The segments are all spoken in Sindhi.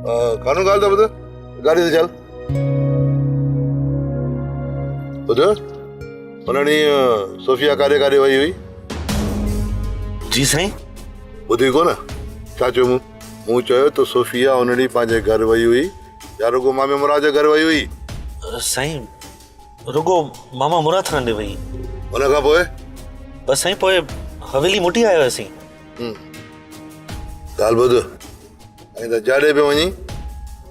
قانون ڳالهه ته ٻڌ، گاڏي تي چل. ٻڌ، ان ڏينهن صوفيا ڪاڏي ڪاڏي وئي هئي؟ جي سائين. ٻڌي ڪونه؟ ڇا چيو مون؟ مون چيو ته صوفيا ان ڏينهن پنهنجي گهر وئي هئي يا رڳو مامي مراد جي گهر وئي هئي؟ سائين، رڳو ماما مراد خان ڏي وئي. ان کان پوء؟ بس سائين، پوء حويلي موٽي آيا هياسين. ڳالهه ٻڌ، ۽ ته جاڏي به وڃين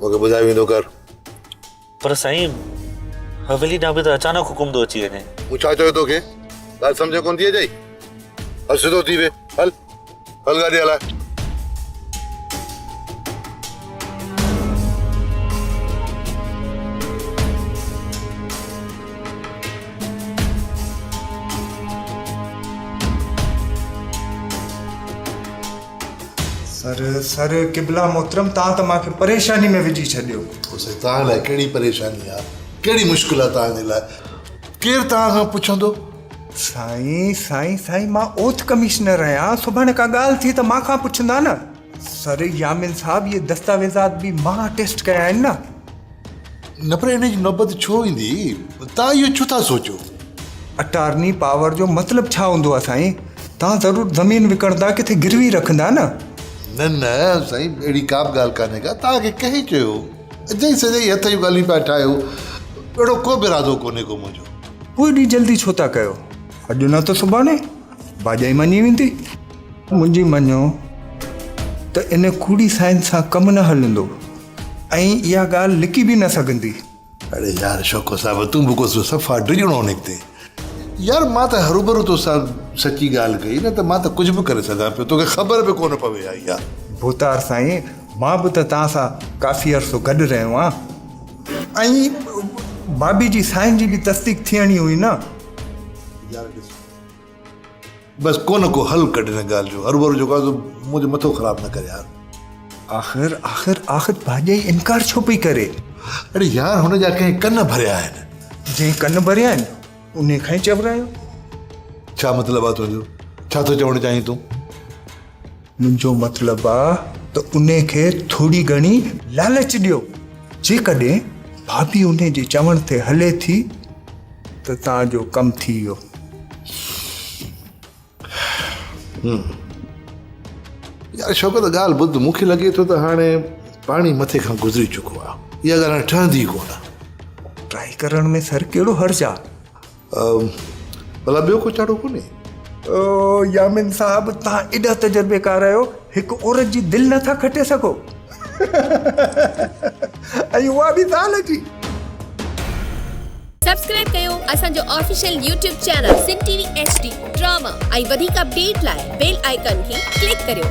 مون کي ٻڌائي ويندو ڪر. پر سائين حويلي ڏانهن به ته اچانڪ حڪم ٿو اچي وڃي. مون ڇا چيو توکي؟ ڳالهه سمجهه ڪونه ٿي اچئي؟ هل سڌو ٿي ويهه، هل هل گاڏي هلاء. سر سر قبلا محترم توهان ته مان کي پريشاني ۾ وجهي ڇڏيو. او سائين توهان لاء ڪهڙي پريشاني آ ڪهڙي مشڪل آ توهان جي لاء ڪير توهان کان پڇندو. سائين سائين سائين مان اوٿ ڪمشنر آهيان سڀاڻي ڪا ڳالهه ٿي ته مان کان پڇندا نه. سر يامين صاحب اهي دستاويزات به مان ٽيسٽ ڪيا آهن نه. نه پر ان جي نوبت ڇو ايندي؟ توهان اهو ڇو ٿا سوچيو؟ اٽارني پاور جو مطلب ڇا هوندو آهي سائين؟ توهان ضرور زمين وڪڻندا ڪٿي گروي رکندا نه؟ نه نه سائين اهڙي ڪا به ڳالهه ڪانهي ڪا، توهان کي ڪنهن چيو؟ اجائي سجائي هٿ جون ڳالهيون پيا ٺاهيو، اهڙو ڪو به ارادو ڪونهي ڪو منهنجو. پوء ايڏي جلدي ڇو ٿا ڪيو؟ اڄ نه ته سڀاڻي ڀاڄائي مڃي ويندي. منهنجي مڃو ته ان ڪوڙي سائين سان ڪم نه هلندو. ۽ اها ڳالهه لڪي به نه سگهندي. اڙي يار شوڪو صاحب تون به ڪو صفا ڊڄڻو نڪتين. يار مان ته هروڀرو توسان سچي ڳالهه ڪئي نه ته مان ته ڪجهه به ڪري سگهان پيو توکي خبر به ڪونه پوي ها يار. ڀوتار سائين مان به ته توهان سان ڪافي عرصو گڏ رهيو آهيان ۽ بابي جي سائين جي به تصديق ٿيڻي هئي نه. يار ڏس بس ڪو نه ڪو حل ڪڍ هن ڳالهه جو، هروڀرو جيڪو آهي سو منهنجو مٿو خراب نه ڪر يار. آخر آخر آخر ڀاڄائي انڪار ڇو پئي ڪري؟ اڙي يار هن جا ڪنهن ڪن ڀريا آهن. جنهن ڪن ڀريا آهن انهي کان ئي چورايو. ڇا مطلب آهي تنهنجو؟ ڇا ٿو چوڻ چاهين تون؟ منهنجو مطلب آ ته انهي کي ٿوري گهڻي لالچ ڏيو. جيڪڏهن ڀاڀي انهي جي چوڻ تي هلي ٿي ته توهان جو ڪم ٿي ويو. يار شوڪت ڳالهه ٻڌ، مون کي لڳي ٿو ته هاڻي پاڻي مٿي کان گذري چڪو آ. اها ڳالهه هاڻي ٺهندي ئي ڪونه. ٽرائي ڪرڻ ۾ سر ڪهڙو حرج آ؟ ڀلا ٻيو ڪو چاڙهو ڪونهي؟ او يامين صاحب توهان ايڏا تجربيڪار آهيو هڪ عورت جي دل نه ٿا کٽي سگهو ۽ اها به زال جي. سبسڪرائب ڪيو اسان جو official YouTube channel Sindh T V H D drama ۽ وڌيڪ اپڊيٽ لاء بيل آئيڪان کي ڪلڪ ڪريو.